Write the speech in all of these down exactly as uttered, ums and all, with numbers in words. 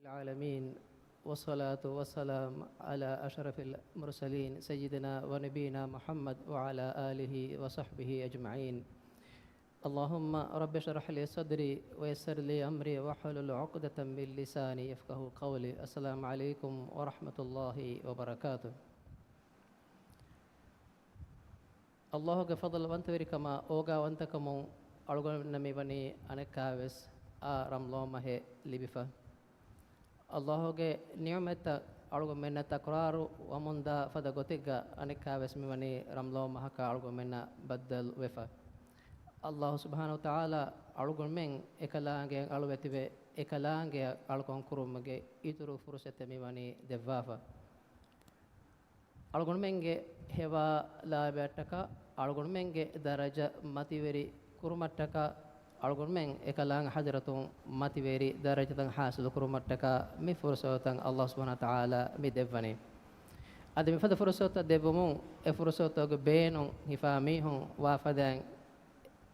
العالمين، والصلاة والسلام على أشرف المرسلين سيدنا ونبينا محمد وعلى آله وصحبه أجمعين. اللهم رب اشرح لي صدري ويسر لي أمري واحلل عقدة من لساني يفقهوا قولي. السلام عليكم ورحمة الله وبركاته. ﷲ ގެ ފަޟްލުވަންތަވެރިކަމާ އޯގާވަންތަކަމުން އަޅުގަނޑަށް މިވަނީ އަނެއްކާވެސް އާ ރަމަޟާން މަހެއް ލިބިފަ. ﷲ ގެ ނިޢުމަތްތައް އަޅުގަނޑުމެންނަށް ތަކުރާރު ވަމުންދާ ފަދަ ގޮތެއްގަ އަނެއްކާވެސް މިވަނީ ރަމަޟާން މަހަކަށް އަޅުގަނޑުމެންނަށް ބައްދަލު ވެފަ. ﷲ ސުބްޙާނަހޫ ވަތަޢާލާ އަޅުގަނޑުމެން އެކަލާނގެއަށް އަޅުވެތިވެ، އެކަލާނގެއަށް އަޅުކަން ކުރުމުގެ އިތުރު ފުރުޞަތެއް މިވަނީ ދެއްވާފަ. އަޅުގަނޑުމެންގެ ހެވާ ލާބައަށްޓަކާ، އަޅުގަނޑުމެންގެ ދަރަޖަ މަތިވެރި ކުރުމަށްޓަކާ، އަޅުގަނޑުމެން އެކަލާނގެ ޙަޟްރަތުން މަތިވެރި ދަރަޖަތައް ޙާޞިލު ކުރުމަށްޓަކާ މި ފުރުޞަތުތައް ﷲ ސުބްޙާނަހޫ ވަތަޢާލާ މި ދެއްވަނީ. އަދި މިފަދަ ފުރުޞަތުތައް ދެއްވުމުން އެ ފުރުޞަތުގެ ބޭނުން ހިފާ މީހުން ވާ ފަދައިން،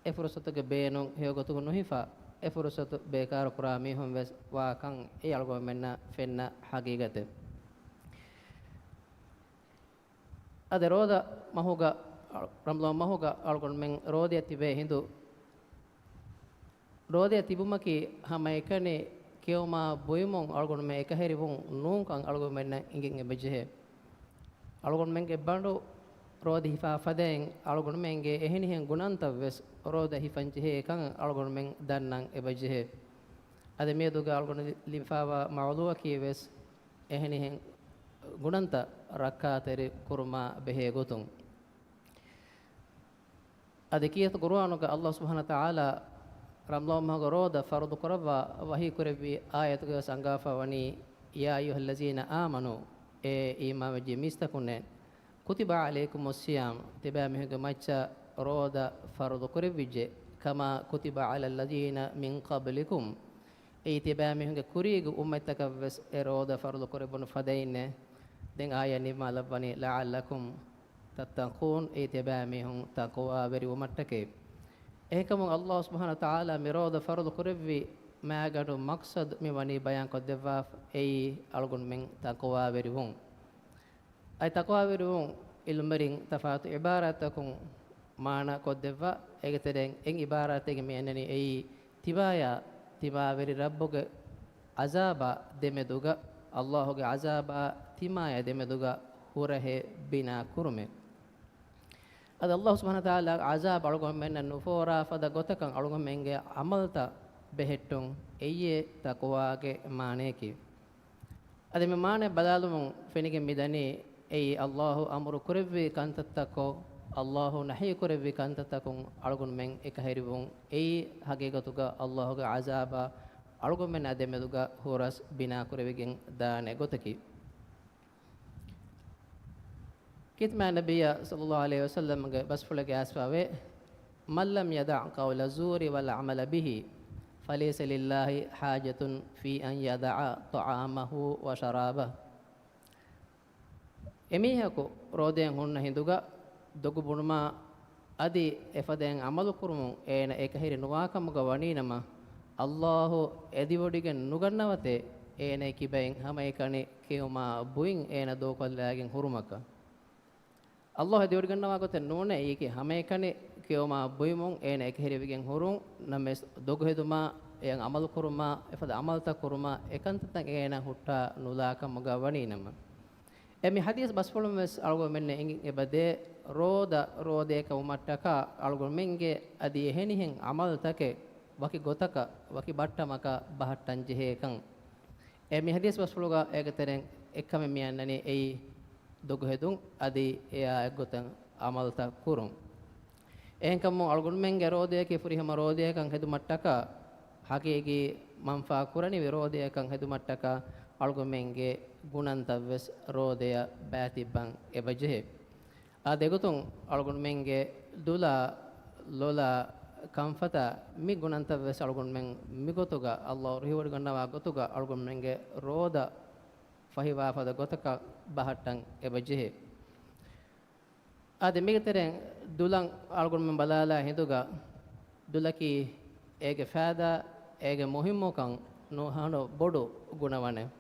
އެ ފުރުޞަތުގެ ބޭނުން ހެޔޮގޮތުގަ ނުހިފާ، އެ ފުރުޞަތު ބޭކާރު ކުރާ މީހުން ވެސް ވާކަން އެ އަޅުގަނޑުމެންނަށް ފެންނަ ޙަޤީޤަތެއް. އަދި ރޯދަ މަހުގަ، ރަމަޟާން މަހުގަ އަޅުގަނޑުމެން ރޯދައަށް ތިބޭ ހިނދު، ރޯދައަށް ތިބުމަކީ ހަމައެކަނި ކެއުމާ ބުއިމުން އަޅުގަނޑުމެން އެކަހެރިވުން ނޫންކަން އަޅުގަނޑުމެންނަށް އިނގެން އެބަޖެހޭ. އަޅުގަނޑުމެންގެ ބަނޑު ރޯދަ ހިފާ ފަދައިން އަޅުގަނޑުމެންގެ އެހެނިހެން ގުނަންތައް ވެސް ރޯދަ ހިފަން ޖެހޭ ކަން އަޅުގަނޑުމެން ދަންނަން އެބަޖެހޭ. އަދި މިއަދުގަ އަޅުގަނޑު ލިބިފާވާ މައުޟޫޢަކީ ވެސް އެހެނިހެން ގުނަންތައް ރައްކާތެރި ކުރުމާ ބެހޭ ގޮތުން. އަދި ކީރިތި ޤުރުއާނުގަ ﷲ ސުބްޙާނަހޫ ވަތަޢާލާ ރަމަޟާން މަހުގެ ރޯދަ ފަރުޟު ކުރައްވާ ވަޙީ ކުރެއްވި އާޔަތުގަ ވެސް އަންގާފަ ވަނީ، يا أيها الذين آمنوا، އޭ އީމާންވެއްޖެ މީސްތަކުންނޭ، كتب عليكم الصيام، ތިބާމީހުންގެ މައްޗަށް ރޯދަ ފަރުޟު ކުރެއްވިއްޖެ، كما كتب على الذين من قبلكم، އެއީ ތިބާމީހުންގެ ކުރީގެ އުއްމަތްތަކަށް ވެސް އެ ރޯދަ ފަރުޟު ކުރެއްވުނު ފަދައިންނޭ. ދެން އާޔަތް ނިންމާލައްވަނީ، لعلكم تتقون، އެއީ ތިބާމީހުން ތަޤްވާވެރިވުމަށްޓަކައި. އެހެންކަމުން ﷲ ސުބްޙާނަހޫ ވަތަޢާލާ މި ރޯދަ ފަރުޟު ކުރެއްވި މާގަނޑު މަޤްޞަދު މި ވަނީ ބަޔާންކޮށްދެއްވާ، އެއީ އަޅުގަނޑުމެން ތަޤްވާވެރިވުން. އަދި ތަޤްވާވެރިވުން ޢިލްމުވެރިން ތަފާތު ޢިބާރާތްތަކުން މާނަ ކޮށްދެއްވާ، އޭގެ ތެރެއިން އެއް ޢިބާރާތެއްގެ މި އަންނަނީ އެއީ ތިމާޔާ، ތިމާވެރި ރައްބުގެ ޢަޒާބާ ދެމެދުގަ، ﷲ ގެ ޢަޒާބާ ތިމާޔާ ދެމެދުގަ ހުރަހެއް ބިނާ ކުރުމެއް. އަދި ﷲ ސުބްޙާނަހޫ ވަތަޢާލާގެ ޢަޒާބު އަޅުގަނޑުމެންނަށް ނުފޯރާ ފަދަ ގޮތަކަށް އަޅުގަނޑުމެންގެ ޢަމަލުތައް ބެހެއްޓުން، އެއީ ތަޤްވާގެ މާނަޔަކީ. އަދި މި މާނަ ބަލާލުމުން ފެނިގެން މިދަނީ، އެއީ ﷲ އަމުރު ކުރެއްވި ކަންތައްތަކު، ﷲ ނަހީ ކުރެއްވި ކަންތައްތަކުން އަޅުގަނޑުމެން އެކަހެރިވުން، އެއީ ޙަޤީޤަތުގަ ﷲ ގެ ޢަޒާބާ އަޅުގަނޑުމެންނާ ދެމެދުގަ ހުރަސް ބިނާ ކުރެވިގެން ދާނެ ގޮތަކީ. ކީރިތި މާތް ނަބިއްޔާ ޞައްލައްލާހު ޢަލައިހި ވަސައްލަމްގެ ބަސްފުޅެއްގެ އައިސްފަވޭ، من لم يدع قول الزور والعمل به فليس لله حاجة في أن يدع طعامه وشرابه. އެމީހަކު ރޯދައިން ހުންނަ ހިނދުގަ ދޮގު ބުނުމާ އަދި އެފަދައިން ޢަމަލު ކުރުމުން އޭނަ އެކަހެރި ނުވާކަމުގަ ވަނީނަމަ، ﷲ އެދިވޮޑިގެން ނުގަންނަވަތޭ އޭނަ ކިބައިން ހަމައެކަނި ކެއުމާ ބުއިން އޭނަ ދޫކޮށްލާގެން ހުރުމަކަށް. ﷲ އެދިވޮޑިގަންނަވާ ގޮތެއް ނޫނޭ އެއީކީ ހަމައެކަނި ކެއުމާ ބުއިމުން އޭނަ އެކަހެރިވެގެން ހުރުން، ނަމަވެސް ދޮގުހެދުމާ، އެއަށް ޢަމަލު ކުރުމާ، އެފަދަ ޢަމަލުތައް ކުރުމާ، އެކަންތައްތައް އޭނަ ހުއްޓާ ނުލާ ކަމުގަ ވަނީނަމަ. އެ މި ޙަދީޘް ބަސްފުޅުން ވެސް އަޅުގަނޑުމެންނަށް އެނގި އެބަދޭ، ރޯދަ ރޯދައަކަށް ވުމަށްޓަކާ އަޅުގަނޑުމެންގެ އަދި އެހެނިހެން ޢަމަލުތަކެއް ވަކި ގޮތަކަށް ވަކި ބައްޓަމަކަށް ބަހައްޓަން ޖެހޭކަން. އެ މި ޙަދީޘް ބަސްފުޅުގަ އޭގެ ތެރެއިން އެއްކަމެއް މި އަންނަނީ އެއީ ދޮގުހެދުން އަދި އެއާ އެއްގޮތަށް ޢަމަލުތައް ކުރުން. އެހެންކަމުން އަޅުގަނޑުމެންގެ ރޯދަޔަކީ ފުރިހަމަ ރޯދަޔަކަށް ހެދުމަށްޓަކާ، ޙަޤީޤީ މަންފާ ކުރަނިވި ރޯދަޔަކަށް ހެދުމަށްޓަކާ، އަޅުގަނޑުމެންގެ ގުނަންތައް ވެސް ރޯދަޔަށް ބައިތިއްބަން އެބަޖެހޭ. އާދެ، އެގޮތުން އަޅުގަނޑުމެންގެ ދުލާ، ލޮލާ، ކަންފަތާ މި ގުނަންތައް ވެސް އަޅުގަނޑުމެން މިގޮތުގަ ﷲ ރުހިވޮޑިގަންނަވާ ގޮތުގަ އަޅުގަނޑުމެންގެ ރޯދަ ފަހިވާ ފަދަ ގޮތަކަށް ބަހައްޓަން އެބަޖެހޭ. އާދެ، މީގެ ތެރެއިން ދުލަށް އަޅުގަނޑުމެން ބަލާލާ ހިނދުގަ، ދުލަކީ އޭގެ ފައިދާ، އޭގެ މުހިއްމުކަން، ނުހަނު ބޮޑު ގުނަވަނެއް.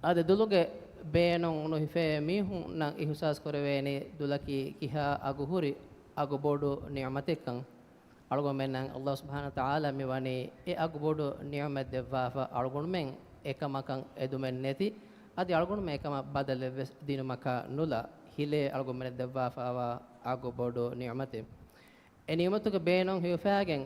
އަދި ދުލުގެ ބޭނުން ނުހިފޭ މީހުންނަށް އިހުސާސް ކުރެވޭނީ ދުލަކީ ކިހާ އަގު ހުރި އަގު ބޮޑު ނިޢުމަތެއްކަން. އަޅުގަނޑުމެންނަށް އައްލާހު ސުބްޙާނަހު ވަތަޢާލާ މިވަނީ އެ އަގު ބޮޑު ނިޢުމަތް ދެއްވާފަ، އަޅުގަނޑުމެން އެކަމަކަށް އެދުމެއް ނެތި، އަދި އަޅުގަނޑުމެން އެކަމަށް ބަދަލެއް ވެސް ދިނުމަކާ ނުލާ، ހިލޭ އަޅުގަނޑުމެންނަށް ދެއްވާފައިވާ އަގު ބޮޑު ނިޢުމަތެއް. އެ ނިޢުމަތުގެ ބޭނުން ހިފާގެން،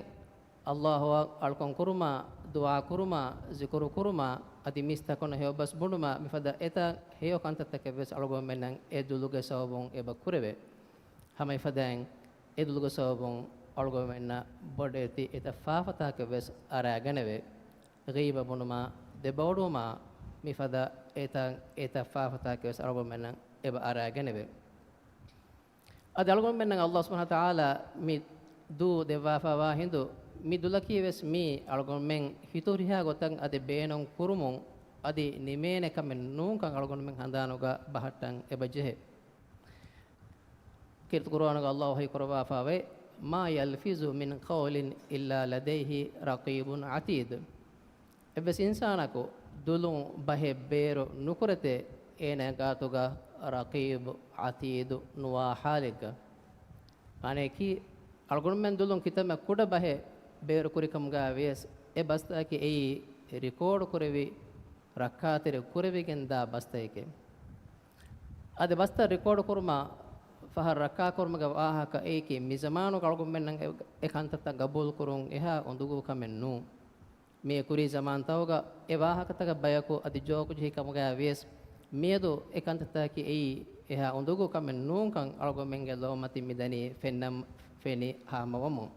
އައްލާހުއަށް އަޅުކަން ކުރުމާ، ދުޢާ ކުރުމާ، ޒިކުރު ކުރުމާ، އަދި މީސްތަކުންނަށް ހެޔޮ ބަސް ބުނުމާ، މިފަދަ އެތައް ހެޔޮ ކަންތައްތަކެއް ވެސް އަޅުގަނޑުމެންނަށް އެ ދުލުގެ ސަބަބުން އެބަ ކުރެވޭ. ހަމައެފަދައިން އެ ދުލުގެ ސަބަބުން އަޅުގަނޑުމެންނަށް ބޮޑެތި އެތައް ފާފަތަކެއް ވެސް އަރާގަނެވޭ. ޣީބަ ބުނުމާ، ދެބައުޑުވުމާ، މިފަދަ އެތައް އެތައް ފާފަތަކެއް ވެސް އަޅުގަނޑުމެންނަށް އެބަ އަރާގަނެވޭ. އަދި އަޅުގަނޑުމެންނަށް އައްލާހު ސުބްޙާނަހު ވަތަޢާލާ މި ދޫ ދެއްވާފައިވާ ހިނދު، މި ދުލަކީ ވެސް މީ އަޅުގަނޑުމެން ހިތުހުރިހާ ގޮތަށް އަދި ބޭނުން ކުރުމުން އަދި ނިމޭނެ ކަމެއް ނޫންކަން އަޅުގަނޑުމެން ހަނދާނުގަ ބަހައްޓަން އެބަ ޖެހޭ. ކީރިތި ޤުރުއާނުގަ އައްލާހު ވަޙީ ކުރައްވާފައިވޭ، "ما يلفظ من قول إلا لديه رقيب عتيد." އެއްވެސް އިންސާނަކު ދުލުން ބަހެއް ބޭރު ނުކުރެތޭ، އޭނާ ގާތުގަ ރަޤީބު ޢަތީދު ނުވާ ޙާލެއްގަ. މާނަޔަކީ، އަޅުގަނޑުމެން ދުލުން ކިތަންމެ ކުޑަ ބަހެއް ބޭރު ކުރިކަމުގަ ވިޔަސް، އެ ބަސްތަކަކީ އެއީ ރިކޯޑު ކުރެވި، ރައްކާތެރި ކުރެވިގެން ދާ ބަސްތަކެކޭ. އަދި ބަސްތައް ރިކޯޑު ކުރުމަށް ފަހަރު ރައްކާ ކުރުމުގެ ވާހަކަ އެއީކީ، މި ޒަމާނުގަ އަޅުގަނޑުމެންނަށް އެ، އެ ކަންތައްތައް ގަބޫލު ކުރުން އެހާ އުނދަގޫ ކަމެއް ނޫން. މިއަދު ކުރީ ޒަމާންތަކުގަ އެ ވާހަކަތަކަށް ބަޔަކު އަދި ޖޯކު ޖެހި ކަމުގައި ވިޔަސް، މިއަދު އެ ކަންތައްތަކަކީ އެއީ އެހާ އުނދަގޫ ކަމެއް ނޫންކަން އަޅުގަނޑުމެންގެ ލޯމަތިން މިދަނީ ފެންނަން ފެނި ހާމަވަމުން.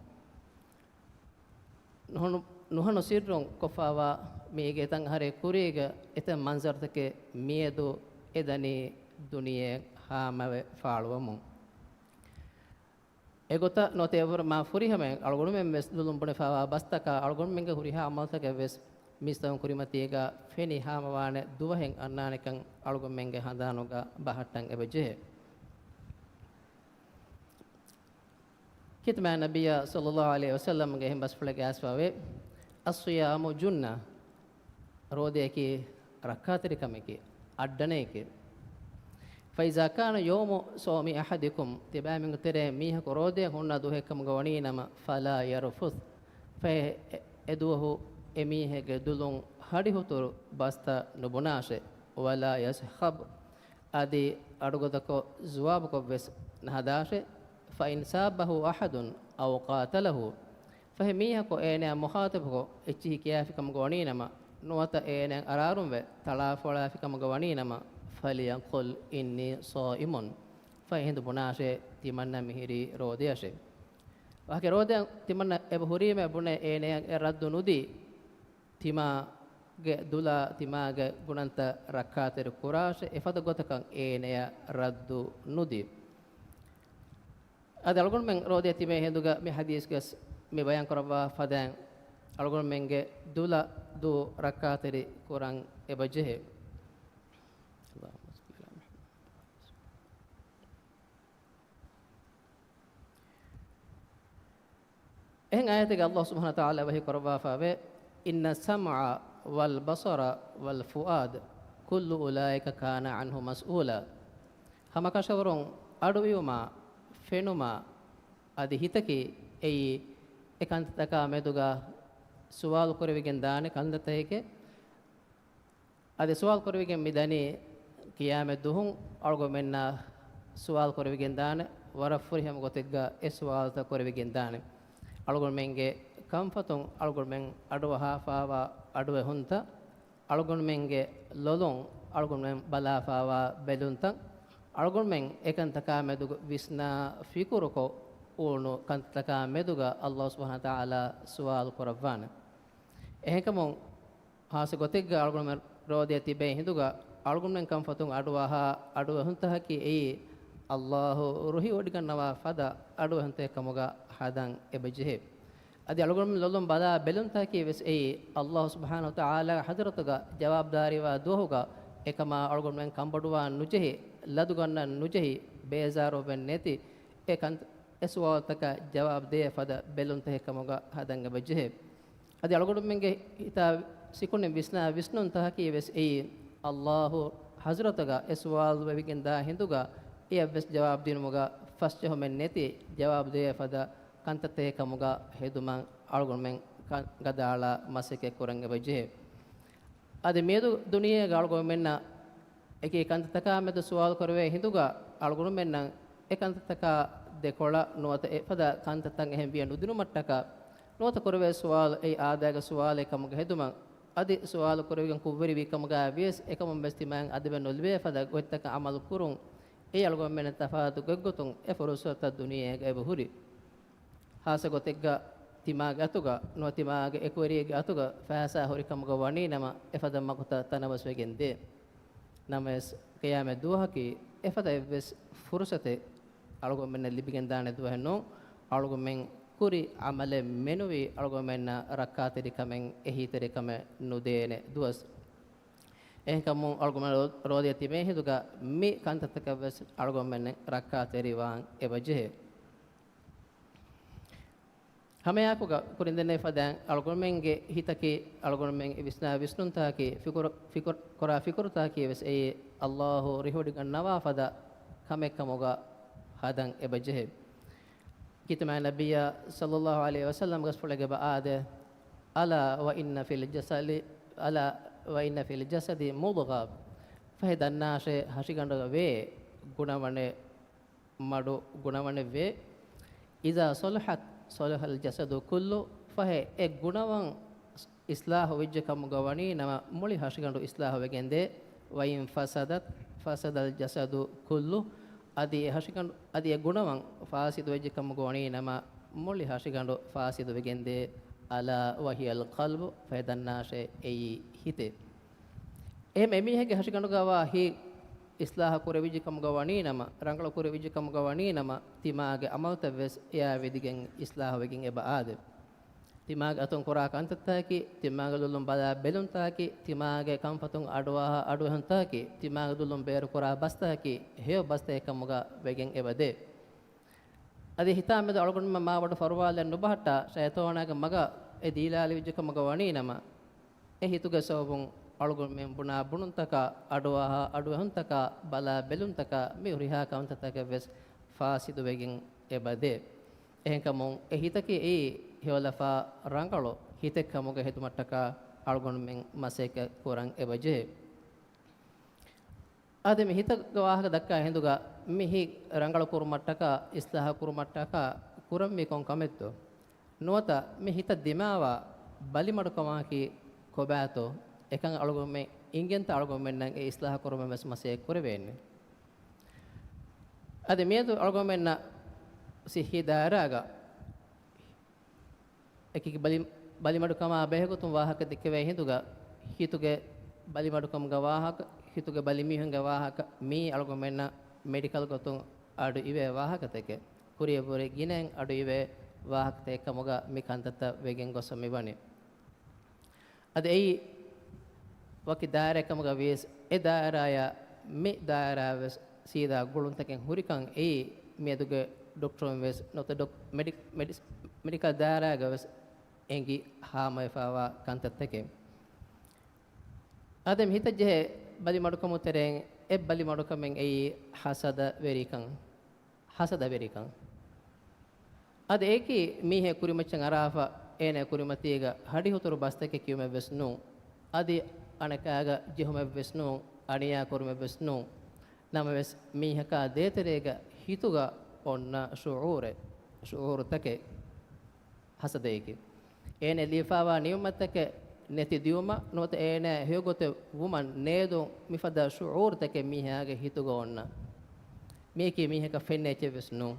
ނުހަނު، ނުހަނު ސިއްރުން ކޮށްފައިވާ މީގެ ތަން އަހަރެއް ކުރީގަ އެތައް މަންޒަރުތަކެއް މިއަދު އެ ދަނީ ދުނިޔެ ހާމަވެ ފާޅުވަމުން. އެގޮތަށް ނުވަތަ އެވަރު މާ ފުރިހަމައިން އަޅުގަނޑުމެން ވެސް ދުލުން ބުނެފައިވާ ބަސްތަކާ އަޅުގަނޑުމެންގެ ހުރިހާ އަމަލުތަކެއް ވެސް މީސްތަކުން ކުރިމަތީގަ ފެނި ހާމަވާނެ ދުވަހެއް އަންނާނެކަން އަޅުގަނޑުމެންގެ ހަނދާނުގަ ބަހައްޓަން އެބަ ޖެހޭ. ކިތަންމެ ނަބިއްޔާ ޞައްލައްލާހު ޢަލައިހި ވަސައްލަމްގެ އެހެން ބަސްފުޅެއްގަ އައިސްފައިވޭ، "الصيام جنة." ރޯދައަކީ ރައްކާތެރިކަމެކޭ، އައްޑަނައެކޭ. "فإذا كان يوم صوم أحدكم." ތިބާމީހުންގެ ތެރޭ މީހަކު ރޯދައަށް ހުންނަ ދުވަހެއްކަމުގަ ވަނީނަމަ، "فلا يرفث." ފަހެ އެ، އެ ދުވަހު އެ މީހެއްގެ ދުލުން ހަޑިހުތުރު ބަސްތައް ނުބުނާށޭ. "ولا يصخب." އަދި އަޑުގަދަކޮށް ޖުވާބުކޮށް ވެސް ނަހަދާށޭ. "فإن سابه أحد أو قاتله." ފަހެ މީހަކު އޭނައާ މުޚާޠަބުކޮށް އެއްޗިހި ކިޔާފިކަމުގަ ވަނީނަމަ، ނުވަތަ އޭނައަށް އަރާރުންވެ ތަޅާފޮޅާފިކަމުގަ ވަނީނަމަ، "فليقل إني صائم." ފަހެ އެހިނދު ބުނާށޭ، ތިމަންނަ މިހިރީ ރޯދައަށޭ. ވާހަކަ ރޯދައަށް ތިމަންނަ އެބަ ހުރީމޭ ބުނެ އޭނައަށް އެ ރައްދު ނުދީ، ތިމާގެ ދުލާ ތިމާގެ ގުނަންތައް ރައްކާތެރި ކުރާށޭ، އެފަދަ ގޮތަކަށް އޭނަޔަށް ރައްދު ނުދީ. އަދި އަޅުގަނޑުމެން ރޯދައަށް ތިބޭ ހިނދުގަ މި ޙަދީޘްގަ މި ބަޔާން ކުރައްވާ ފަދައިން، އަޅުގަނޑުމެންގެ ދުލަށް ދޫ ރައްކާތެރި ކުރަން އެބަ ޖެހޭ. އެހެން އާޔަތެއްގަ އައްލާހު ސުބްޙާނަހު ވަތަޢާލާ ވަޙީ ކުރައްވާފައިވޭ، "إن السمع والبصر والفؤاد كل أولئك كان عنه مسؤولا." ހަމަކަށަވަރުން އަޑުއިވުމާ، ފެނުމާ، އަދި ހިތަކީ އެއީ އެ ކަންތައްތަކާ މެދުގަ ސުވާލު ކުރެވިގެން ދާނެ ކަންތައްތަކެކޭ. އަދި ސުވާލު ކުރެވިގެން މި ދަނީ، ޤިޔާމަތް ދުވަހު އަޅުގަނޑުމެންނާ ސުވާލު ކުރެވިގެން ދާނެ، ވަރަށް ފުރިހަމަ ގޮތެއްގަ އެ ސުވާލުތައް ކުރެވިގެން ދާނެ. އަޅުގަނޑުމެންގެ ކަންފަތުން އަޅުގަނޑުމެން އަޑުއަހާފައިވާ އަޑުއެހުންތައް، އަޅުގަނޑުމެންގެ ލޮލުން އަޅުގަނޑުމެން ބަލާފައިވާ ބެލުންތައް، އަޅުގަނޑުމެން އެކަންތަކާ މެދުގަ ވިސްނާ ފިކުރުކޮށް އުޅުނު ކަންތަކާ މެދުގަ އައްލާހު ސުބްޙާނަހު ވަތަޢާލާ ސުވާލު ކުރައްވާނެ. އެހެންކަމުން، ޚާއްޞަ ގޮތެއްގަ އަޅުގަނޑުމެން ރޯދައަށް ތިބޭ ހިނދުގަ، އަޅުގަނޑުމެން ކަންފަތުން އަޑުއަހާ އަޑުއެހުންތަކަކީ އެއީ، އައްލާހު ރުހިވޮޑިގަންނަވާ ފަދަ އަޑުއެހުންތަކެއް ކަމުގަ ހަދަން އެބަ ޖެހޭ. އަދި އަޅުގަނޑުމެން ލޮލުން ބަލާ ބެލުންތަކަކީ ވެސް އެއީ، އައްލާހު ސުބްޙާނަހު ވަތަޢާލާގެ ޙަޟްރަތުގަ ޖަވާބުދާރީވާ ދުވަހުގަ އެކަމާ އަޅުގަނޑުމެން ކަންބޮޑުވާން ނުޖެހި، ލަދުގަންނަން ނުޖެހި، ބޭޒާރުވެން ނެތި، އެ ކަން، އެ ސުވާލުތަކަށް ޖަވާބު ދޭ ފަދަ ބެލުންތަކެއް ކަމުގަ ހަދަން އެބަ ޖެހޭ. އަދި އަޅުގަނޑުމެންގެ ހިތާ ސިކުނޑިން ވިސްނާ ވިސްނުންތަކަކީ ވެސް އެއީ، އައްލާހު ޙަޟްރަތުގަ އެ ސުވާލު ވެވިގެން ދާ ހިނދުގަ އެޔަށް ވެސް ޖަވާބު ދިނުމުގަ ފަސްޖެހުމެއް ނެތި ޖަވާބު ދޭ ފަދަ ކަންތައްތަކެއް ކަމުގަ ހެދުމަށް އަޅުގަނޑުމެން ކަ-، ގަދައަޅާ މަސައްކަތް ކުރަން އެބަ ޖެހޭ. އަދި މިއަދު ދުނިޔޭގަ އަޅުގަނޑުމެންނަށް އެކި ކަންތައްތަކާ މެދު ސުވާލު ކުރެވޭ ހިނދުގަ އަޅުގަނޑުމެންނަށް އެ ކަންތައްތަކާ ދެކޮޅަށް ނުވަތަ އެފަދަ ކަންތައްތައް އެހެން ވިޔަ ނުދިނުމަށްޓަކާ ނުވަތަ ކުރެވޭ ސުވާލު އެއީ އާދައިގެ ސުވާލެއް ކަމުގަ ހެދުމަށް އަދި ސުވާލު ކުރެވިގެން ކުށްވެރިވި ކަމުގަ ވިޔަސް އެކަމުން ވެސް ތިމާއިން އަދަބެއް ނުލިބޭ ފަދަ ގޮތްތަކަށް އަމަލު ކުރުން އެއީ އަޅުގަނޑުމެންނަށް ތަފާތު ގޮތްގޮތުން އެ ފުރުސަތުތައް ދުނިޔޭގަ އެބަ ހުރި. ހާއްސަ ގޮތެއްގަ ތިމާގެ އަތުގަ ނުވަ ތިމާގެ އެކުވެރިއެއްގެ އަތުގަ ފައިސާ ހުރި ކަމުގަ ވަނީ ނަމަ އެފަދަ މަގުތައް ތަނަވަސްވެގެން ދޭ. ނަމަވެސް ޤިޔާމަތް ދުވަހަކީ އެފަދަ އެއްވެސް ފުރުސަތެއް އަޅުގަނޑުމެންނަށް ލިބިގެން ދާނެ ދުވަހެއް ނޫން. އަޅުގަނޑުމެން ކުރި ޢަމަލެއް މެނުވީ އަޅުގަނޑުމެންނަށް ރައްކާތެރިކަމެއް އެހީތެރިކަމެއް ނުދޭނެ ދުވަސް. އެހެންކަމުން އަޅުގަނޑުމެން ރޯ-، ރޯދަޔަށް ތިބޭ ހިނދުގަ މި ކަންތައްތަކަށް ވެސް އަޅުގަނޑުމެން ރައްކާތެރިވާން އެބަ ޖެހޭ. ހަމައެއާއެކުގަ ކުރިން ދެންނެވި ފަދައިން އަޅުގަނޑުމެންގެ ހިތަކީ، އަޅުގަނޑުމެން ވިސްނާ ވިސްނުންތަކަކީ، ފިކުރު، ފިކުރު، ކުރާ ފިކުރުތަކަކީ ވެސް އެއީ އައްލާހު ރިހުވެޑިގަންނަވާ ފަދަ ކަމެއް ކަމުގަ ހަދަން އެބަ ޖެހޭ. ކީރިތި މާތް ނަބިއްޔާ ޞައްލައްލާހު ޢަލައިހި ވަސައްލަމްގެ ގަސްފުޅެއްގަ އާދޭ، ألا وإن في الجسد، ألا وإن في الجسد مضغة، ފަހެ ދަންނާށޭ ހަށިގަނޑުގަ ވޭ ގުނަވަނެއް، މަޑު ގުނަވަނެއް ވޭ. إذا صلحت صلح الجسد كله، ފަހެ އެ ގުނަވަން އިޞްލާޙު ވެއްޖެ ކަމުގަ ވަނީ ނަމަ މުޅި ހަށިގަނޑު އިޞްލާޙު ވެގެންދޭ. وإن فسدت فسد الجسد كله، އަދި އެ ހަށިގަނޑު، އަދި އެ ގުނަވަން ފާސިދު ވެއްޖެ ކަމުގަ ވަނީ ނަމަ މުޅި ހަށިގަނޑު ފާސިދު ވެގެންދޭ. ألا وهي القلب، ފަހެ ދަންނާށޭ އެއީ ހިތޭ. އެހެން އެމީހެއްގެ ހަށިގަނޑުގަވާ ހިތް އިޞްލާޙު ކުރެވިއްޖެ ކަމުގަ ވަނީ ނަމަ، ރަނގަޅު ކުރެވިއްޖެ ކަމުގަ ވަނީ ނަމަ، ތިމާގެ ޢަމަލުތައް ވެސް އެއާ ވެދިގެން އިޞްލާޙު ވެގެން އެބަ އާދޭ. ތިމާގެ އަތުން ކުރާ ކަންތައްތަކަކީ، ތިމާގެ ލޮލުން ބަލާ ބެލުންތަކަކީ، ތިމާގެ ކަންފަތުން އަޑުއަހާ އަޑުއެހުންތަކަކީ، ތިމާގެ ލޮލުން ބޭރުކުރާ ބަސްތަކަކީ، ހެޔޮ ބަސްތަކެއް ކަމުގަ ވެގެން އެބަދޭ. އަދި ހިތާމެދު އަޅުގަނޑުމެން މާބޮޑު ފަރުވާލެއް ނުބަހައްޓާ، ޝައިޠާނާގެ މަގަށް އެ ދީލާލެވިއްޖެ ކަމުގަ ވަނީ ނަމަ، އެ ހިތުގެ ސަބަބުން އަޅުގަނޑުމެން ބުނާ ބުނުންތަކާ، އަޑުއަހާ އަޑުއެހުންތަކާ، ބަލާ ބެލުންތަކާ، މި ހުރިހާ ކަންތައްތަކެއް ވެސް ފާސިދު ވެގެން އެބަދޭ. އެހެންކަމުން އެ ހިތަކީ އެއީ ހެޔޮލަފާ ރަނގަޅު ހިތެއް ކަމުގަ ހެދުމަށްޓަކާ އަޅުގަނޑުމެން މަސައްކަތް ކުރަން އެބަ ޖެހޭ. އާދެ، މި ހިތަށް ވާހަކަ ދައްކާ ހިނދުގަ މި ހިތް ރަނގަޅު ކުރުމަށްޓަކާ، އިޞްލާޙު ކުރުމަށްޓަކާ ކުރަންވީ ކޮން ކަމެއްތޯ؟ ނުވަތަ މި ހިތަށް ދިމާވާ ބަލިމަޑުކަމާކީ ކޮބާތޯ؟ އެކަން އަޅުގަނޑުމެން އިނގެންތަ އަޅުގަނޑުމެންނަށް އެ އިޞްލާޙު ކުރުމަށް ވެސް މަސައްކަތް ކުރެވޭނެ؟ އަދި މިއަދު އަޅުގަނޑުމެންނަށް ޞިއްޙީ ދާއިރާގަ އެކި ބަލި، ބަލިމަޑުކަމާ ބެހޭގޮތުން ވާހަކަ ދެއްކެވޭ ހިނދުގަ، ހިތުގެ ބަލިމަޑުކަމުގެ ވާހަކަ، ހިތުގެ ބަލިމީހުންގެ ވާހަކަ، މިއީ އަޅުގަނޑުމެންނަށް މެޑިކަލް ގޮތުން އަޑު އިވޭ ވާހަކަތަކެއް. ކުރިއަށްވުރެ ގިނައިން އަޑު އިވޭ ވާހަކަތަކެއް ކަމުގަ މި ކަންތައްތައް ވެގެން ގޮސް މިވަނީ. އަދި އެއީ ވަކި ދާއިރާއެއް ކަމުގަ ވިޔަސް، އެ ދާއިރާޔާ މި ދާއިރާ ވެސް ސީދާ ގުޅުންތަކެއް ހުރިކަން އެއީ މިއަދުގެ ޑޮކްޓަރުން ވެސް ނުވަތަ ޑޮކް-، މެޑި-، މެޑިސް-، މެޑިކަލް ދާއިރާގަ ވެސް އެނގި ހާމަވެފައިވާ ކަންތައްތަކެއް. އާދެ، މި ހިތަށް ޖެހޭ ބަލިމަޑުކަމުގެ ތެރެއިން އެއް ބަލިމަޑުކަމެއް އެއީ ހަސަދަވެރިކަން. ހަސަދަވެރިކަން. އަދި އެއަކީ މީހެއް ކުރިމައްޗަށް އަރާފަ، އޭނަ ކުރިމަތީގަ ހަޑިހުތުރު ބަސްތަކެއް ކިޔުމެއްވެސް ނޫން. އަދި އަނެކާގަ ޖެހުމެއްވެސް ނޫން، އަނިޔާ ކުރުމެއްވެސް ނޫން. ނަމަވެސް، މީހަކާ ދޭތެރޭގަ ހިތުގަ އޮންނަ ޝުޢޫރެއް، ޝުޢޫރުތަކެއް. ހަސަދައެކޭ. އޭނަ ލިޔެފައިވާ ނިޢުމަތްތަކެއް ނެތި ދިއުމަށް ނުވަތަ އޭނަ ހެޔޮގޮތެއް ވުމަށް ނޭދުން މިފަދަ ޝުޢޫރުތަކެއް މީހާގެ ހިތުގަ އޮންނަ. މީކީ މީހަކަށް ފެންނަ އެއްޗެއްވެސް ނޫން.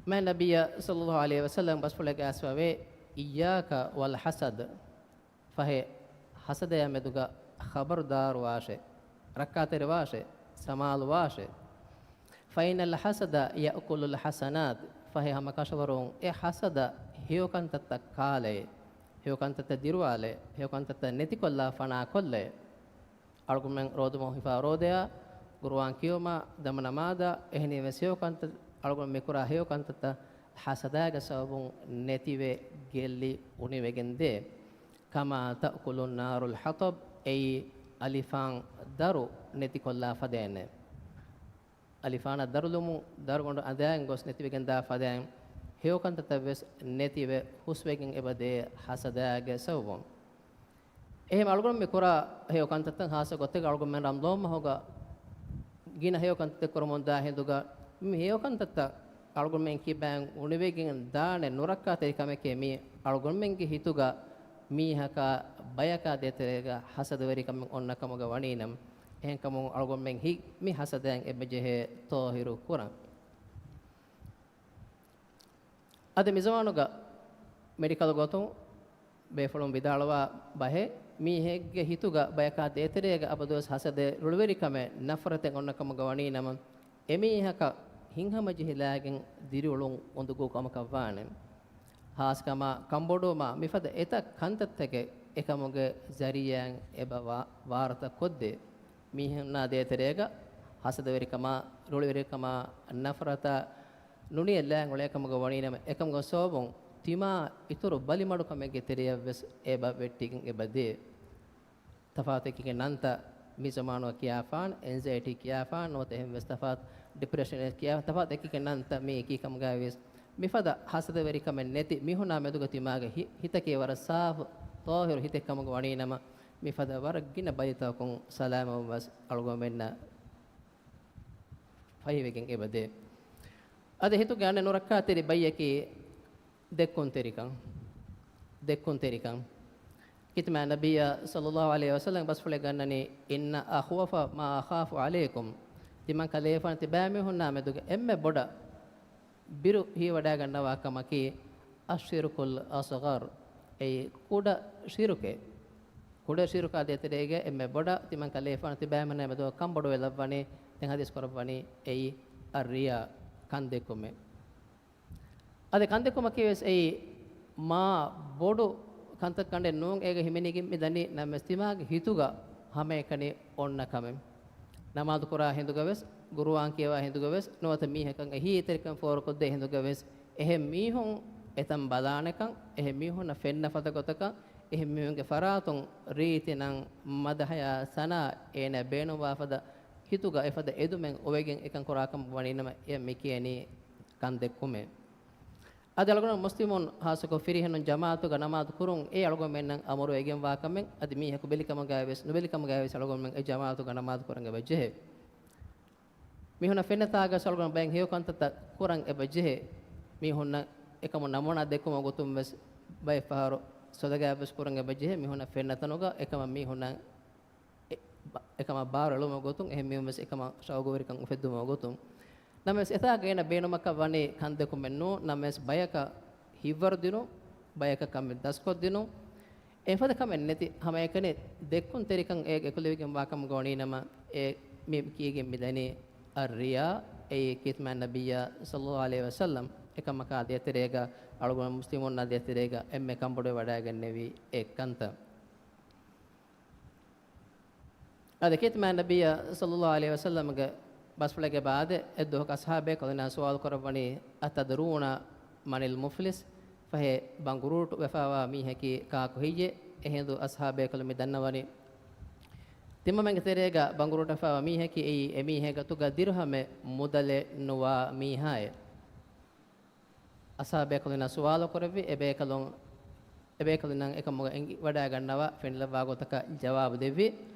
މާތް ނަބިއްޔާ ޞައްލައްލާހު ޢަލައިހި ވަސައްލަމް ބަސްފުޅެއްގަ އައިސްފަވޭ، إياك والحسد. ފަހެ ހަސަދަޔާ މެދުގަ ޚަބަރުދާރުވާށޭ، ރައްކާތެރިވާށޭ، ސަމާލުވާށޭ. فإن الحسد يأكل الحسنات، ފަހެ ހަމަކަށަވަރުން އެ ހަސަދަ ހެޔޮކަންތައްތައް ކާލައޭ، ހެޔޮކަންތައްތައް ދިރުވާލައޭ، ހެޔޮކަންތައްތައް ނެތިކޮށްލާ ފަނާކޮށްލައޭ. އަޅުގަނޑުމެން ރޯދަމަހު ހިފާ ރޯދަޔާ، ޤުރުއާން ކިޔުމާ، ދަމު ނަމާދާ، އެހެނީވެސް ހެޔޮކަންތައް، އަޅުގަނޑު މިކުރާ ހެޔޮކަންތައްތައް ހަސަދާގެ ސަބަބުން ނެތިވެ ގެއްލި އުނިވެގެން ދޭ. كما تأكل النار الحطب، އެއީ އަލިފާން ދަރު ނެތިކޮށްލާ ފަދައިންނޭ. އަލިފާނަށް ދަރުލުމުން ދަރުގަނޑު އަނދައިގެން ގޮސް ނެތިވެގެން ދާ ފަދައިން ހެޔޮކަންތައްތައް ވެސް ނެތިވެ ހުސްވެގެން އެބަ ދޭ ހަސަދާގެ ސަބަބުން. އެހެން އަޅުގަނޑު މި ކުރާ ހެޔޮ ކަންތައްތައް ހާއްސަ ގޮތެއް އަޅުގަނޑުމެން ރަމަޟާން މަހުގަ ގިނަ ހެޔޮ ކަންތައް ކުރަމުން ދާ ހިނދުގަ މި ހެޔޮ ކަންތައްތައް އަޅުގަނޑުމެން ކިބައިން އުނިވެގެން ދާނެ ނުރައްކާތެރި ކަމެކޭ މީ. އަޅުގަނޑުމެންގެ ހިތުގަ މީހަކާ ބަޔަކާ ދޭތެރޭގަ ހަސަދަވެރިކަމެއް އޮންނަ ކަމުގަ ވަނީނަމަ، އެހެންކަމުން އަޅުގަނޑުމެން ހި-، މި ހަސަދައިން އެބަޖެހޭ ޠާހިރު ކުރަން. އަދި މިޒަމާނުގަ މެޑިކަލް ގޮތުން ބޭފުޅުން ވިދާޅުވާ ބަހެއް، މީހެއްގެ ހިތުގަ ބަޔަކާ ދޭތެރޭގަ އަބަދުވެސް ހަސަދައެއް، ރުޅިވެރިކަމެއް، ނަފްރަތެއް އޮންނަ ކަމުގަ ވަނީނަމަ، އެމީހަކަށް ހިތްހަމަޖެހިލާގެން ދިރިއުޅުން އުނދަގޫ ކަމަކަށް ވާނެ. ހާސްކަމާ ކަންބޮޑުވުމާ މިފަދަ އެތައް ކަންތައްތަކެއް އެކަމުގެ ޒަރީއާއިން އެބަ ވާ-، ވާރުތަ ކޮށްދޭ. މީހުންނާ ދޭތެރޭގަ ހަސަދަވެރިކަމާ، ރުޅިވެރިކަމާ، ނަފްރަތާ، ނުނިޔަތް ލާން އުޅޭ ކަމުގަ ވަނީނަމަ، އެކަމުގެ ސަބަބުން ތިމާ އިތުރު ބަލިމަޑުކަމެއްގެ ތެރެޔަށްވެސް އެބަ ވެއްޓިގެން އެބަ ދޭ. ތަފާތު އެކިގެ ނަންތައް މި ޒަމާނުގަ ކިޔާފާން، އެންޒައިޓީ ކިޔާފާން، ނުވަތަ އެހެންވެސް ތަފާތު ޑިޕްރެޝަން ކިޔާ، ތަފާތު އެކިގެ ނަންތައް މި އެކީ ކަމުގައިވިޔަސް، މިފަދަ ހަސަދަވެރިކަމެއް ނެތި މީހުންނާ މެދުގަ ތިމާގެ ހި-، ހިތަކީ ވަރަށް ސާފު، ޠާހިރު ހިތެއް ކަމުގަ ވަނީނަމަ، މިފަދަ ވަރަށް ގިނަ ބަލިތަކުން ސަލާމަތްވެސް އަޅުގަނޑުމެންނަށް ފަހިވެގެން އެބަދޭ. އަދި ހިތުގެ އަނެއް ނުރައްކާތެރި ބައްޔަކީ ދެއްކުންތެރިކަން. ދެއްކުންތެރިކަން. ކިތަމާ ނަބިއްޔާ ޞައްލައްލާހު ޢަލައިހި ވަސައްލަމް ބަސްފުޅެއް ގަންނަނީ، "إن أخوف ما أخاف عليكم." ތިމަން ކަލޭފާނު ތިބާމީހުންނާ މެދުގަ އެންމެ ބޮޑަށް ބިރު ހީވަޑައިގަންނަވާ ކަމަކީ، الشرك الأصغر، އެއީ ކުޑަ ޝިރުކެއް. ކުޑަ ޝިރުކާ ދޭތެރޭގަ އެންމެ ބޮޑަށް ތިމަން ކަލޭފާނު ތިބާމީހުންނާ މެދުގަ ކަންބޮޑުވެލައްވަނީ، ދެން ހަދީސް ކުރައްވަނީ، އެއީ الرياء، ކަންދެއްކުމެއް. އަދި ކަންދެއްކުމަކީ ވެސް އެއީ މާ ބޮޑު ކަންތައް ކަނޑެއް ނޫން. އޭގަ ހިމެނިގެން މި ދަނީ ނަމަވެސް ތިމާގެ ހިތުގަ ހަމައެކަނި އޮންނަ ކަމެއް. ނަމާދު ކުރާ ހިނދުގަ ވެސް، ގުރުއާން ކިޔަވާ ހިނދުގަ ވެސް، ނުވަތަ މީހަކަށް އެހީތެރިކަން ފޯރުކޮށްދޭ ހިނދުގަ ވެސް، އެހެން މީހުން އެތަން ބަލާނެކަން، އެހެން މީހުންނަށް ފެންނަ ފަދަ ގޮތަކަށް، އެހެން މީހުންގެ ފަރާތުން ރީތި ނަން، މަދަހަޔާ ސަނާ އޭނަ ބޭނުންވާ ފަދަ ހިތުގަ އެފަދަ އެދުމެއް އޮވެގެން އެކަން ކުރާކަމަށް ވަނީނަމަ، އެ މިކިޔަނީ ކަންދެއްކުމޭ. އަދި އަޅުގަނޑު މުސްލިމުން ހާއްސަކޮށް ފިރިހެނުން ޖަމާއަތުގަ ނަމާދު ކުރުން އެ އަޅުގަނޑުމެންނަށް އަމުރުވެގެންވާ ކަމެއް. އަދި މީހަކު ބެލިކަމުގައި ވެސް ނުބެލިކަމުގައި ވެސް އަޅުގަނޑުމެން އެ ޖަމާއަތުގަ ނަމާދު ކުރަން އެބަ ޖެހޭ. މީހުންނަށް ފެންނަތާގަ އަޅުގަނޑު ބައެއް ހެޔޮ ކަންތައްތައް ކުރަން އެބަ ޖެހޭ. މީހުންނަށް އެކަމު ނަމޫނާ ދެއްކުމުގެ ގޮތުން ވެސް ބައެއް ފަހަރު ސޮދަގައި ވެސް ކުރަން އެބަ ޖެހޭ. މީހުންނަށް ފެންނަ ތަނުގަ އެކަމަށް މީހުންނަށް އެ-، ބަ-، އެކަމަށް ބާރު އެޅުމުގެ ގޮތުން އެހެން މީހުން ވެސް އެކަމަށް ޝައުގުވެރިކަން އުފެއްދުމުގެ ގޮތުން. ނަމަވެސް އެތާގަ އޭނަ ބޭނުމަކަށް ވަނީ ކަންދެއްކުމެއް ނޫން. ނަމަވެސް ބަޔަކަށް ހިތްވަރު ދިނުން، ބަޔަކަށް ކަމެއް ދަސްކޮށްދިނުން، އެފަދަ ކަމެއް ނެތި ހަމައެކަނި ދެއްކުންތެރިކަން އޭގަ އެކުލެވިގެންވާ ކަމުގަ ވަނީނަމަ، އެ މި ކީގެން މިދަނީ އައްރިޔާ، އެއީ ކިތަމާ ނަބިއްޔާ ޞައްލައްލާހު ޢަލައިހި ވަސައްލަމް އެކަމަކާ ދޭތެރޭގަ، އަޅުގަނޑު މުސްލިމުންނާ ދޭތެރޭގަ އެންމެ ކަންބޮޑުވެވަޑައިގެންނެވި އެއްކަންތައް. އަދި ކިތަމާ ނަބިއްޔާ ޞައްލައްލާހު ޢަލައިހި ވަސައްލަމްގެ ބަސްފުޅެއްގެ ބާދެ އެއްދުވަހަކު އަޞްޙާބޭކަލުންނާ ސުވާލު ކުރައްވަނީ، "أتدرون من المفلس؟" ފަހެ ބަނގުރޫޓު ވެފައިވާ މީހަކީ ކާކު ހެއްޔޭ؟ އެހިނދު އަޞްޙާބޭކަލުން މި ދަންނަވަނީ، ތިމަންމެންގެ ތެރޭގަ ބަނގުރޫޓު ވެފައިވާ މީހަކީ އެއީ އެމީހެއް ގަތުގަ ދިރުހަމެއް މުދަލެއް ނުވާ މީހާއޭ. އަޞްޙާބޭކަލުންނާ ސުވާލު ކުރެއްވި އެބޭކަލުން، އެބޭކަލުންނަށް އެކަމުގަ އެނގިވަޑައިގަންނަވާ ފެނިލައްވާ ގޮތަކަށް ޖަވާބު ދެއްވި.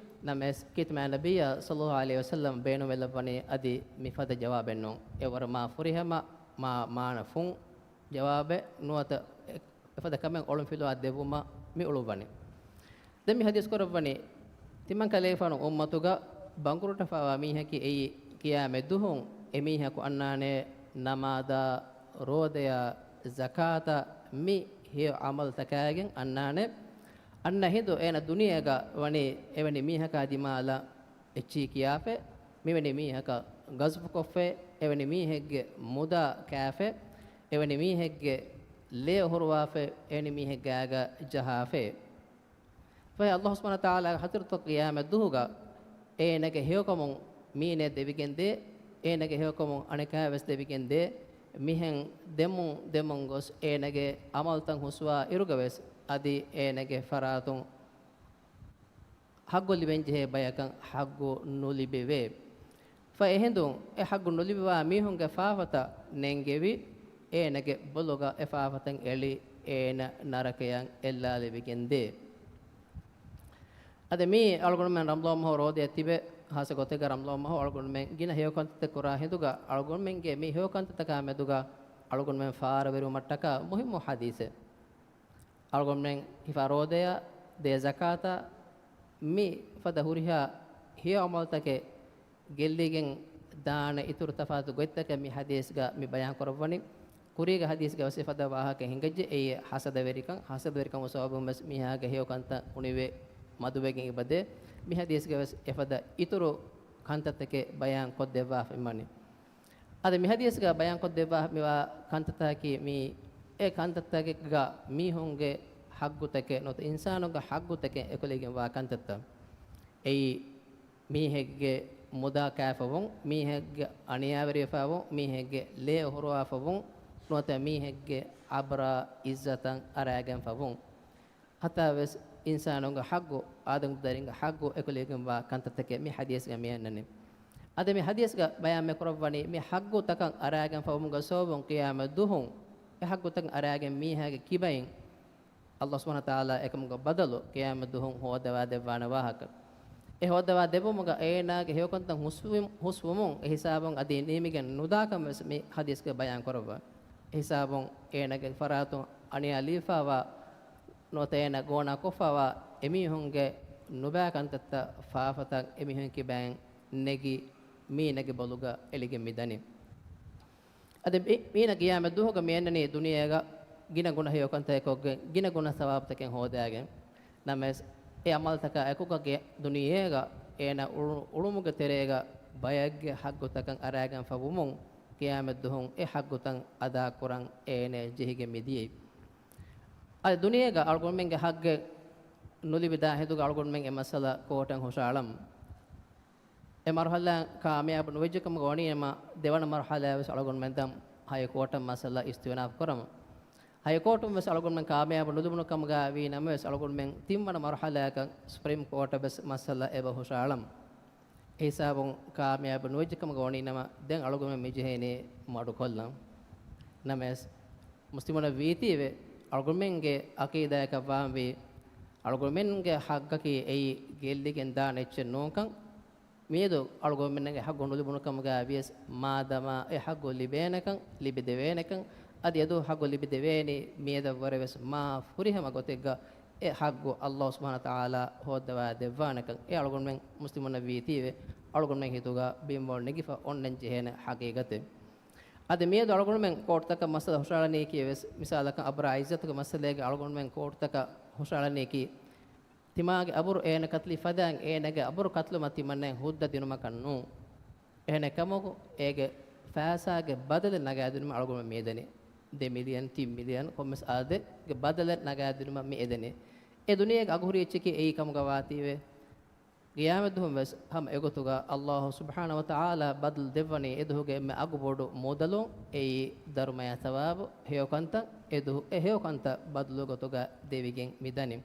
ނަމަވެސް ކިތަމާ ނަބިއްޔާ ޞައްލައްލާހު ޢަލައިހި ވަސައްލަމް ބޭނުންވެލައްވަނީ އަދި މިފަދަ ޖަވާބެއް ނޫން. އެވަރު މާ ފުރިހަމަ، މާ މާނަ ފުން ޖަވާބެއް ނުވަތަ އެ-، އެފަދަ ކަމެއް އޮޅުންފިލުވާ ދެއްވުމަށް މި އުޅުއްވަނީ. ދެން މި ޙަދީޘް ކުރައްވަނީ، ތިމަން ކަލޭފާނު އުއްމަތުގަ ބަނގުރޫޓަށްފައިވާ މީހަކީ އެއީ، ޤިޔާމަތް ދުހުން އެމީހަކު އަންނާނެ ނަމާދާ، ރޯދަޔާ، ޒަކާތާ މި ހެޔޮ ޢަމަލުތަކާގެން އަންނާނެ. އަންނަ ހިނދު އޭނަ ދުނިޔޭގަ ވަނީ އެވެނި މީހަކާ ދިމާލަށް އެއްޗިހި ކިޔާފަ، މިވެނި މީހަކަށް ޣަޞްބުކޮށްފަ، އެވެނި މީހެއްގެ މުދާ ކާފަ، އެވެނި މީހެއްގެ ލޭ އޮހޮރުވާފަ، އެވެނި މީހެއްގެ ގާގަ ޖަހާފަ. ފަހެ ﷲ ސުބްޙާނަހޫ ވަތަޢާލާގެ ޙަޟްރަތު ޤިޔާމަތް ދުހުގަ އޭނަގެ ހެޔޮކަމުން މީނޭ ދެވިގެން ދޭ، އޭނަގެ ހެޔޮކަމުން އަނެކާވެސް ދެވިގެން ދޭ. މިހެން ދެމުން ދެމުން ގޮސް އޭނަގެ އަމަލުތައް ހުސްވާ އިރުގަވެސް އަދި އޭނަގެ ފަރާތުން ޙައްޤު ލިބެންޖެހޭ ބަޔަކަށް ޙައްޤު ނުލިބެވޭ. ފައި އެހިނދުން އެ ޙައްޤު ނުލިބިވާ މީހުންގެ ފާފަތައް ނެންގެވި، އޭނަގެ ބޮލުގަ އެ ފާފަތައް އެޅި، އޭނަ ނަރަކަޔަށް އެއްލާލެވިގެން ދޭ. އަދި މީ އަޅުގަނޑުމެން ރަމަޟާން މަހު ރޯދައަށް ތިބެ، ހާއްސަ ގޮތެއްގަ ރަމަޟާން މަހު އަޅުގަނޑުމެން ގިނަ ހެޔޮ ކަންތައްތައް ކުރާ ހިނދުގަ، އަޅުގަނޑުމެންގެ މި ހެޔޮ ކަންތައްތަކާ މެދުގަ އަޅުގަނޑުމެން ފާރަވެރިވުމަށްޓަކާ މުހިއްމު ޙަދީޘެއް. އަޅުގަނޑުމެން ހިފާ ރޯދަޔަށް، ދޭ ޒަކާތަށް، މި ފަދަ ހުރިހާ ހެޔޮ ޢަމަލުތަކެއް ގެއްލިގެން ދާނެ އިތުރު ތަފާތު ގޮތްތަކެއް މި ޙަދީޘްގަ މި ބަޔާން ކުރައްވަނީ. ކުރީގެ ޙަދީޘްގަ ވެސް އެފަދަ ވާހަކަ ހިނގައްޖެ. އެއީ ޙަސަދަވެރިކަން، ޙަސަދަވެރިކަމުގެ ސަބަބުން ވެސް މީހާގެ ހެޔޮ ކަންތައް އުނިވެ މަދުވެގެން އެބަދޭ. މި ޙަދީޘްގަ ވެސް އެފަދަ އިތުރު ކަންތައްތަކެއް ބަޔާން ކޮށްދެއްވާފައިވަނީ. އަދި މި ޙަދީޘްގަ ބަޔާންކޮށްދެއްވާ މިވާ ކަންތައްތަކަކީ މީ އެ ކަންތައްތަކެއްގަ މީހުންގެ ޙައްޤުތަކެއް ނުވަތަ އިންސާނުންގެ ޙައްޤުތަކެއް އެކުލެވިގެން ވާ ކަންތައްތައް. އެއީ މީހެއްގެ މުދާ ކާފަވުން، މީހެއްގެ އަނިޔާވެރިވެފަވުން، މީހެއްގެ ލޭ އޮހޮރުވާފަވުން، ނުވަތަ މީހެއްގެ އަބްރާ އިއްޒަތަށް އަރާގެންފަވުން. ހަތާވެސް އިންސާނުންގެ ޙައްޤު، އާދަމްގެ ދަރިންގެ ޙައްޤު އެކުލެވިގެންވާ ކަންތައްތަކެއް މި ޙަދީޘްގަ މި އަންނަނީ. އަދި މި ޙަދީޘްގަ ބަޔާން މި ކުރައްވަނީ މި ޙައްޤުތަކަށް އަރާގެން ފަވުމުގެ ސަބަބުން ޤިޔާމަތް ދުހުން އެ ޙައްޤުތަކަށް އަރާގެން މީހާގެ ކިބައިން ﷲ ސުބްޙާނަހޫ ވަތަޢާލާ އެކަމުގެ ބަދަލު ޤިޔާމަތް ދުހުން ހޯދަވާ ދެއްވާނެ ވާހަކަ. އެ ހޯދަވާ ދެއްވުމުގަ އޭނާގެ ހެޔޮކަންތައް ހުސްވު-، ހުސްވުމުން އެ ހިސާބުން އަދި ނިމިގެން ނުދާކަން ވެސް މި ޙަދީޘްގަ ބަޔާން ކުރައްވާ. އެ ހިސާބުން އޭނާގެ ފަރާތުން އަނިޔާ ލިބިފަވާ ނުވަތަ އޭނާ ގޯނާ ކޮށްފަވާ އެމީހުންގެ ނުބައި ކަންތައްތައް ފާފަތައް އެމީހުން ކިބައިން ނެގި މީނަގެ ބޮލުގަ އެޅިގެން މި ދަނީ. އަދި މި-، މީނަ ޤިޔާމަތް ދުވަހުގަ މި އަންނަނީ ދުނިޔޭގަ ގިނަ ގުނަ ހެޔޮކަންތަކެއް ކޮށްގެން، ގިނަ ގުނަ ސަވާބުތަކެއް ހޯދާގެން. ނަމަވެސް، އެ ޢަމަލުތަކާ އެކުގަ ގެ-، ދުނިޔޭގަ އޭނަ އުޅު-، އުޅުމުގެ ތެރޭގަ ބަޔެއްގެ ޙައްޤުތަކަށް އަރާގެންފަ ވުމުން، ޤިޔާމަތް ދުހުން އެ ޙައްޤުތައް އަދާކުރަން އޭނަ ޖެހިގެން މި ދިޔައީ. އަދި ދުނިޔޭގަ އަޅުގަނޑުމެންގެ ޙައްޤެއް ނުލިބިދާ ހިނދުގަ އަޅުގަނޑުމެން އެ މައްސަލަ ކޯޓަށް ހުށައަޅަން. އެ މަރުޙަލާ ކާމިޔާބު ނުވެއްޖެ ކަމުގަ ވަނީ ނަމަ، ދެވަނަ މަރުޙަލާ ވެސް އަޅުގަނޑުމެން ދަން ހައިކޯޓަށް މައްސަލަ އިސްތިއުނާފު ކުރަމުން. ހައިކޯޓުން ވެސް އަޅުގަނޑުމެން ކާމިޔާބު ނުލިބުނު ކަމުގަ ވީ ނަމަވެސް، އަޅުގަނޑުމެން ތިންވަނަ މަރުޙަލާއަކަށް ސުޕްރީމް ކޯޓަށް ވެސް މައްސަލަ އެބަ ހުށައަޅަމު. އެ ހިސާބުން ކާމިޔާބު ނުވެއްޖެ ކަމުގަ ވަނީ ނަމަ، ދެން އަޅުގަނޑުމެން މި ޖެހޭނީ މަޑުކޮށްލަން. ނަމަވެސް، މުސްލިމުންނަށް ވީތީވެ، އަޅުގަނޑުމެންގެ ޢަޤީދާއަކަށް ވާންވީ، އަޅުގަނޑުމެންގެ ޙައްޤަކީ އެއީ ގެއްލިގެން ދާނެ އެއްޗެއް ނޫންކަން. މިއަދު އަޅުގަނޑުމެންގެ ޙައްޤު ނުލިބުނު ކަމުގަ ވިޔަސް، މާދަމާ އެ ޙައްޤު ލިބޭނެކަން، ލިބިދެވޭނެކަން، އަދި އެދުވަހު ޙައްޤު ލިބިދެވޭނީ މިއަދަށްވުރެ ވެސް މާ ފުރިހަމަ ގޮތެއްގަ އެ ޙައްޤު ﷲ ސުބްޙާނަހޫ ވަތަޢާލާ ހޯއްދަވާ ދެއްވާނެކަން. އެ އަޅުގަނޑުމެން މުސްލިމުންނަށް ވީތީވެ، އަޅުގަނޑުމެން ހިތުގަ ބިންވަޅު ނެގިފަ އޮންނަން ޖެހޭނެ ޙަޤީޤަތެއް. އަދި މިއަދު އަޅުގަނޑުމެން ކޯޓުތަކަށް މައްސަލަ ހުށައަޅަނީކީ ވެސް، މިސާލަކަށް އަބްރާ އިއްޒަތުގެ މައްސަލައިގަ އަޅުގަނޑުމެން ކޯޓުތަކަށް ހުށައަޅަނީކީ، ތިމާގެ އަބުރު އޭނަ ކަތުލި ފަދައިން އޭނަގެ އަބުރު ކަތުލުމަށް ތިމަންނައަށް ހުއްދަ ދިނުމަކަށް ނޫން. އެހެނެއް ކަމަކު، އޭގެ ފައިސާގެ ބަދަލެއް ނަގާދިނުމަށް އަޅުގަނޑުމެން މިއެދެނީ. ދެ މިލިއަން، ތިން މިލިއަން، ކޮންމެސް އަދަދެއްގެ ބަދަލެއް ނަގާދިނުމަށް މިއެދެނީ. އެ ދުނިޔޭގެ އަގުހުރި އެއްޗަކީ އެއީ ކަމުގަ ވާތީވެ، ޤިޔާމަތްދުވަހުން ވެސް ހަމަ އެގޮތުގަ ﷲ ސުބްޙާނަހޫ ވަތަޢާލާ ބަދަލު ދެއްވަނީ އެދުވަހުގެ އެންމެ އަގުބޮޑު މުދަލުން، އެއީ ދަރުމަޔާ ޘަވާބު، ހެޔޮކަންތައް، އެދުވަހު އެ ހެޔޮކަންތައް ބަދަލު ގޮތުގަ ދެވިގެން މިދަނީ.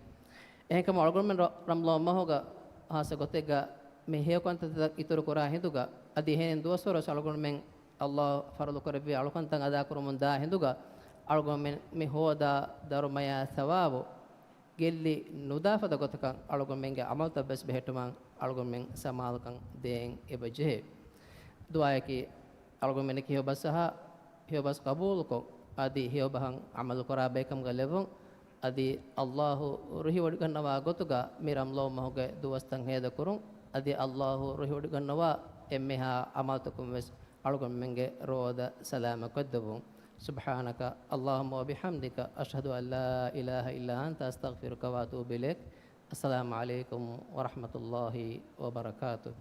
އެހެންކަމުން އަޅުގަނޑުމެން ރަ-، ރަމަޟާން މަހުގަ ހާއްސަ ގޮތެއްގަ މި ހެޔޮކަންތައްތައް އިތުރު ކުރާ ހިނދުގަ، އަދި އެހެނިހެން ދުވަސްވަރު ވެސް އަޅުގަނޑުމެން ﷲ ފަރުޟު ކުރެއްވި އަޅުކަންތައް އަދާކުރަމުން ދާ ހިނދުގަ، އަޅުގަނޑުމެން މި ހޯދާ ދަރުމަޔާ ޘަވާބު ގެއްލި ނުދާ ފަދަ ގޮތަކަށް އަޅުގަނޑުމެންގެ ޢަމަލުތައް ވެސް ބެހެއްޓުމަށް އަޅުގަނޑުމެން ސަމާލުކަން ދޭން އެބަ ޖެހޭ. ދުޢާއަކީ އަޅުގަނޑުމެންނަކީ ހެޔޮ ބަސް އަހާ، ހެޔޮ ބަސް ޤަބޫލުކޮށް، އަދި ހެޔޮ ބަހަށް ޢަމަލު ކުރާ ބައެއް ކަމުގަ ލެއްވުން، އަދި ﷲ ރުހިވޮޑިގަންނަވާ ގޮތުގަ މި ރަމަޟާން މަހުގެ ދުވަސްތައް ހޭދަކުރުން، އަދި ﷲ ރުހިވޮޑިގަންނަވާ އެންމެހާ ޢަމަލުތަކުން ވެސް އަޅުގަނޑުމެންގެ ރޯދަ ސަލާމަތްކޮށްދެއްވުން. سبحانك اللهم وبحمدك، أشهد أن لا إله إلا أنت، أستغفرك وأتوب إليك. السلام عليكم ورحمة الله وبركاته.